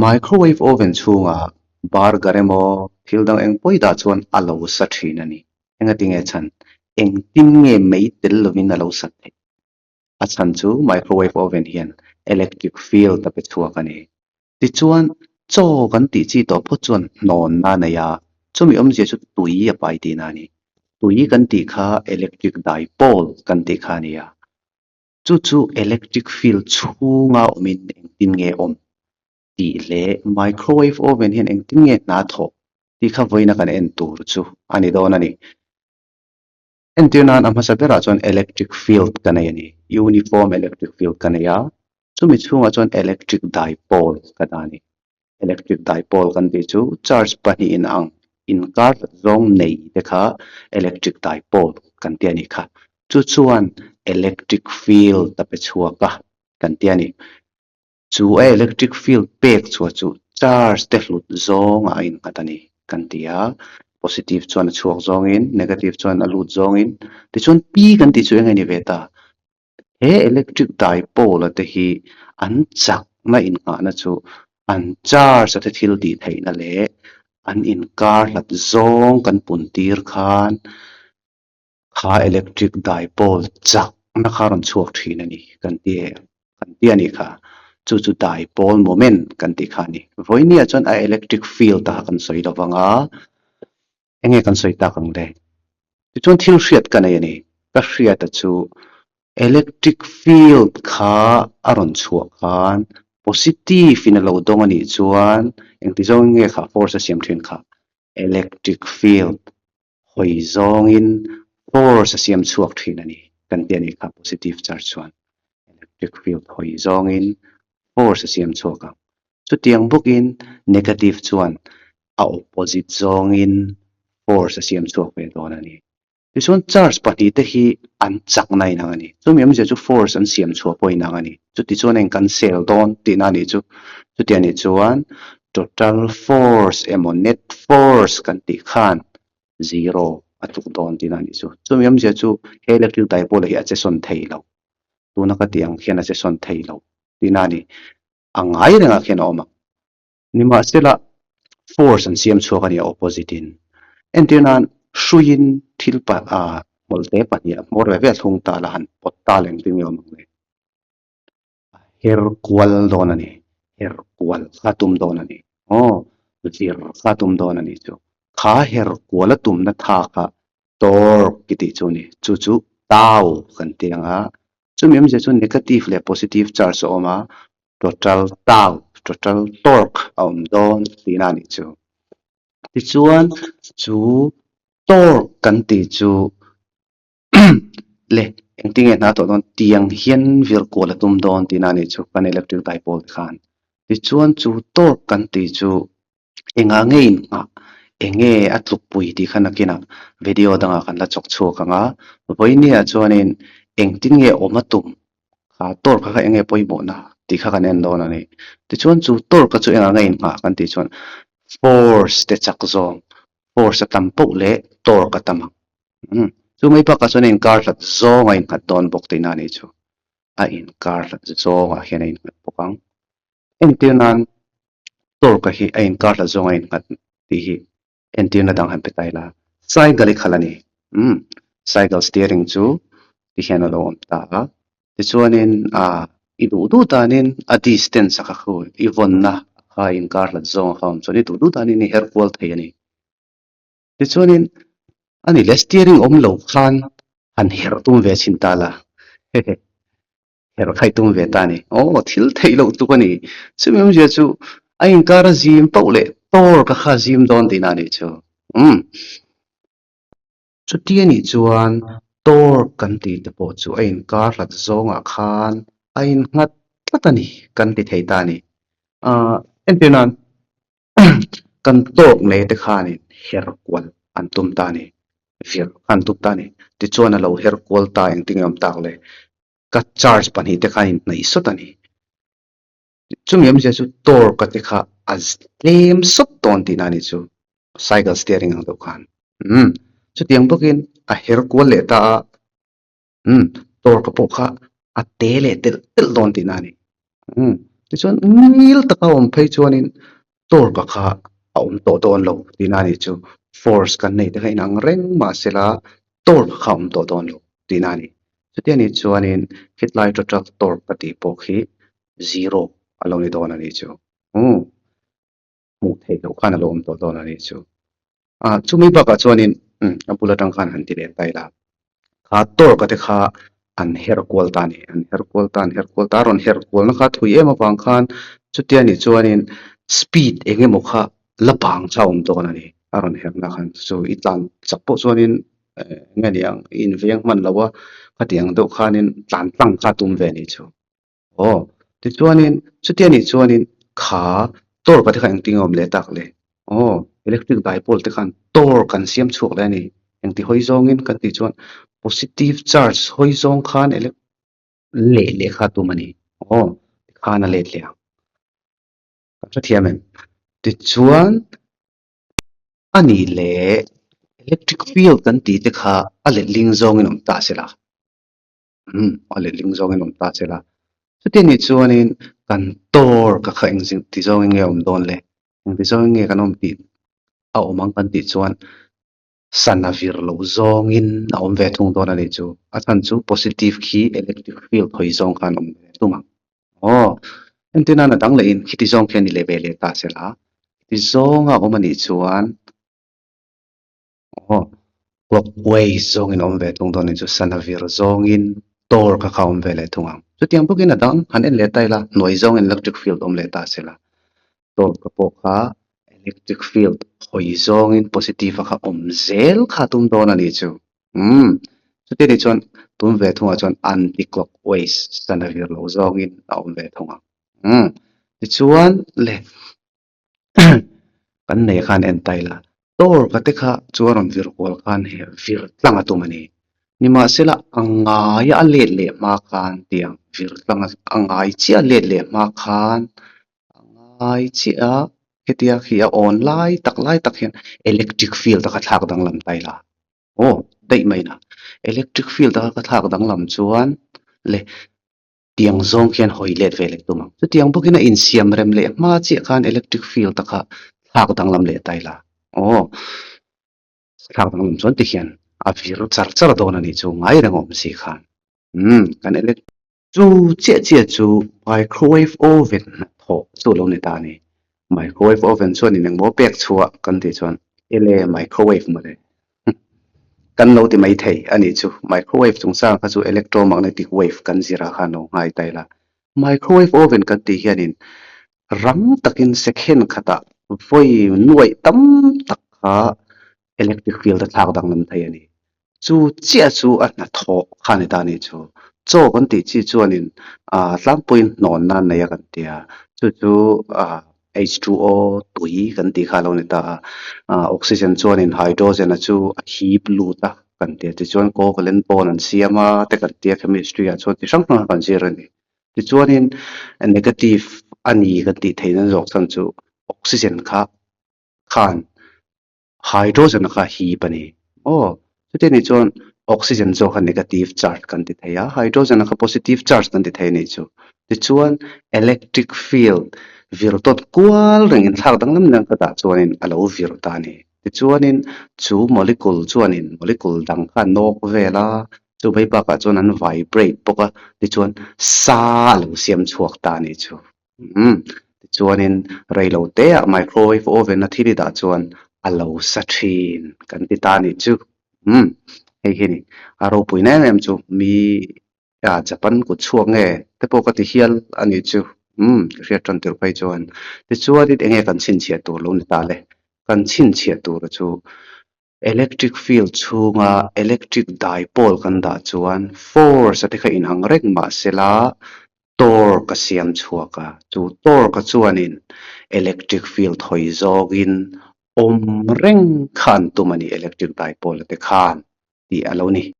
Microwave oven chhungah burger emaw thil dang eng pawi dah chuan a lo sa thin a ni. Engatinge chhan? Engtin nge mei tel lovin a lo sat theih? A chhan chu microwave oven hian electric field a pe chhuak a ni. Tichuan, chaw kan tih chi tawh phawt chuan hnawnna a nei a, chumi awmzia chu tui a pai tihna a ni. Tui kan tih kha electric dipole kan tih kha a ni a. Chu chu electric field chhunga awmin engtin nge awm tih leh microwave oven hian engtin nge hna thawh tih kha vawiina kan en tur chu a ni dawn a ni. Entir nan a hmasa berah chuan electric field ka nei a ni, uniform electric field ka nei a, chumi chhungah chuan electric dipole ka dah a ni. Electric dipole kan tih chu charge pahnihin ang inkar zawng nei te kha electric dipole kan ti a nih kha. Chu chuan electric field a pe chhuak a kan ti a ni. Chu a electric field pek chhuah chu charge te hlut zawngah a innghat a ni kan ti a, positive chuan a chhuak zawngin negative chuan a lut zawngin tichuan P kan tih chu eng nge ni ve ta? He electric dipole a te hi an chakna innghahna chu an charge a te thil tih theihna leh an inkar hlat zawng kan pun tir khan kha electric dipole chakna kha a rawn chhuak thin a ni kan ti kan ti a nih kha. Chu chu dipole moment kan tih kha a ni. Vawinia chuan a electric field a kha kan sawi lo vang a, enge kan sawi tak ang le? Tichuan thil hriat ka nei a ni. Ka hriata chu electric field kha a rawn chhuah khan positive in a lo dawng a nih chuan engti zawng nge kha force a siam thin kha? Electric field hawi zawngin force a siam chhuak thin a ni kan ti a nih kha positive charge chuan electric field hawi zawngin force a siam chhuak ang. Chutiang bawkin negative chuan a opposite zawngin force a siam chhuak ve dawn a ni. Tichuan charge pahnihte hi an chakna inang a ni. Chumi awmzia chu force an siam chhuah pawh inang a ni. Chutichuan eng kan sel dawn tihna a nih chu. Chutiang nih chuan total force emaw net force kan tih khan zero a tluk dawn tihna a nih chu. Chumi awmzia chu he electric dipole hi a che sawn thei lo. Tuna ka tih ang khian a che sawn thei lo tihna a ni. A ngai rengah khian a awm ang. Nimahsela force an siam chhuak a ni a opposite in. Entir nan hruiin thil pa ah hmawlhte pahnih a hmawr ve ve a thlung ta la han pawt ta leh engtin nge awm ang le. A her kual dawn a ni, her kual kha tum dawn a ni. Aw vir kha tum dawn a ni chu. Kha her kual a tumna tha kha torque ki tih chu a ni. Chu chu tau kan ti ang a. Chumi awmzia chu negative leh positive charge a awm a, total tau, total torque a awm dawn tihna a nih chu. Tichuan chu torque kan tih chu le engtin nge hna tawh dawn tiang hian vir kual a tum dawn tihna a nih chu kan electric dipole te khan. Tichuan chu torque kan tih chu Engah nge inngah enge a tlukpui tih kha nakinah video dangah kan la chawk chhuak ang a, vawinia chuanin engtin nge awm a tum kha torque kha enge pawimawhna tih kha kan en dawn a ni. Tichuan chu torque kha chu engah nge inngah kan tih chuan force te chak zawng, force a tam poh leh torque a tam ang. Umm chu mai bakah chuan a inkar hlat zawng a innghat dawn bawk tihna a nih chu. A inkar hlat zawngah hian a innghat bawk ang. Entir nan torque hi a inkar hlat zawng a innghat tih hi entirna dang han pe ta ila. Cycle i khalh a ni. Umm cycle steering chu ti hian a lo awm ta a. Tichuanin ah i duh duh danin a distance a kha khu i vawnna kha inkar hlat zawng a kha awm chuan i duh duh danin i her kual thei a ni. Tichuanin a ni le steering awm lo khan han herh tum ve chhin ta la. Hehe. Herh kha i tum ve ta a ni. Aw, thil theih loh tuk a ni. Chumi awmzia chu a inkar a zim pauh leh tawr ka kha zim dawn tihna a nih chu. Umm. Chuti a nih chuan tawr kan tih te pawh chu a inkar hlat zawngah khan a innghat tlat a ni kan ti thei ta a ni. Aaa, entir nan kan tawk nei te khanin her kual an tum ta a ni. Vir kha an tum ta a ni. Tichuan a lo her kual ta engtin nge awm tak le? Ka charge pahnih te kha a inhnaih sawt a ni. Chumi awmzia chu torque te kha a tlem sawt dawn tihna a ni chu cycle steering ang deuh khan. Umm chutiang bawkin a her kual leh ta a, umm torque pawh kha a te leh telh telh dawn tihna a ni. Umm. Tichuan ngil taka awm phei chuanin torque kha a awm tawh dawn lo tihna a nih chu. Force kan nei te kha inang reng mahsela torque kha a awm tawh dawn lo tihna a ni. Chutia nih chuanin khitlai total torque ka tih pawh khi zero a lo ni dawn a nih chu. Umm hmuh theih loh khan a lo awm tawh dawn a nih chu. Ah chumi bakah chuanin umm a bul atang khan han ti leh ta ila. Kha torque te kha an her kual ta a ni. An her kual ta, an her kual ta. A rawn her kualna kha thui em avang khan chutia nih chuanin speed eng emaw kha la bang kha a awm dawn a ni. A rawn herna khan chu i tlan chak pawh chuanin eng nge niang i inveng hman lo a, khatiang deuh khanin tlan tlang kha a tum ve a nih chu. Aw, tichuanin chutia nih chuanin kha torque te kha engtin nge awm leh tak le? Aw, electric dipole te khan torque an siam chhuak leh a ni. Engti hawi zawngin kan tih chuan positive charge hawi zawng khan elec leh leh kha tum a ni. Aw, tikhan a let leh ang. Kan hrethiam em? Tichuan a nih leh electric field kan tih te kha a letling zawngin awm ta se la. Umm a letling zawngin awm ta che la. Chuti anih chuanin kan tor ka kha eng ti zawngin nge awm dawn le? Eng ti zawngin nge kan awm tih a awm ang kan tih chuan sana vir loh zawngin a awm ve thung dawn anih chu. A chhan chu positive khi electric field hawi zawng khan awm ve thung ang. Aw, entir nan a dang lehin khiti zawng khian i leh ve leh ta che la. Khiti zawnga awm anih chuan Aw, clockwise zawngin a awm ve thung dawn a ni chu, sana vir zawngin torque kha a awm ve leh thung ang. Chutiang bawkin a dang han en leh ta ila, hnuai zawngin electric field awm leh ta se la, torque pawh kha electric field hawi zawngin positive a kha awm zel kha a tum dawn a ni chu. Umm, chuti nih chuan tum ve thungah chuan anti-clockwise sana vir lo zawngin a awm ve thung ang. Umm, tichuan le. Kan nei khan en ta ila, Torka te kha chu a rawn vir kual khan he vir tlang a tum a ni. Nimahsela a ngai a let leh hma khan tiang vir tlang a ngai chiah a let leh hma khan a ngai chiah a, hetia khi a awn lai tak lai tak hian electric field a kha thlak danglam ta ila. Aw daih mai na, electric field a kha thlak danglam chuan le. Tiang zawng khian hawi let ve leh tum ang. Chutiang bawkin a insiam rem leh hma chiah khan electric field a kha thlak danglam leh ta ila. Aw, thlak danglam chuan tikhian a vir char char dawn a nih chu ngai reng awm si khan. Umm, kan elec. Chu chiah chiah chu microwave oven hnathawh chu a lo ni ta a ni. Microwave oven chuan in engmaw pek chhuah kan tih chuan ele microwave mawle. Kan lo ti mai thei a nih chu. Microwave chungchang kha chu electromagnetic wave kan zir ah khan lo nghai ta ila. Microwave oven kan tih hianin rang takin second khatah vawi nuaih tam tak kha electric field a thlak danglam thei a ni. Chu chiah chu a hnathawh kha a ni ta a nih chu. Chaw kan tih chi chuanin ah tlangpuiin hnawnna a nei a kan ti a, chu chu ah H2O tui kan tih kha a lo ni ta a, ah oxygen chuanin hydrogen a chu a hip lut a kan ti a, tichuan covalent bond an siam a te kan ti a chemistry ah chuan chi hrang hrang a kan zir a ni. Tichuanin negative a ni kan tih theihna zawk chhan chu oxygen kha khan Hydrogen kha hip a ni. Aw, chuti anih chuan oxygen zawk kha negative charge kan ti thei a, hydrogen kha positive charge kan ti thei a nih chu. Tichuan electric field vir dawt kual reng inthlak danglam dang ka dah chuanin a lo vir ta a ni. Tichuanin chu molecule chuanin molecule dang kha a nawk vel a, chu mai bakah chuan an vibrate bawk a, tichuan sa a lo siam chhuak ta a nih chu. Umm, tichuanin reilo teah microwave oven a thil i dah chuan a lo sa thin kan ti ta anih chu. Umm, hei hi ni, a ropui na em em chu mi ah Japan kut chhuak nge te pawh ka ti hial anih chu. Umm, ka hriat tan tirh phei chuan. Tichuanin enge kan chhinchhiah tur lo ni ta le? Kan chhinchhiah tura chu Electric field chhunga electric dipole kan dah chuan force a te kha inang reng mah sela torque a siam chhuak a, chu torque chuanin electric field hawi zawngin awm reng kha an tum a ni electric dipole a te khan tih a lo ni.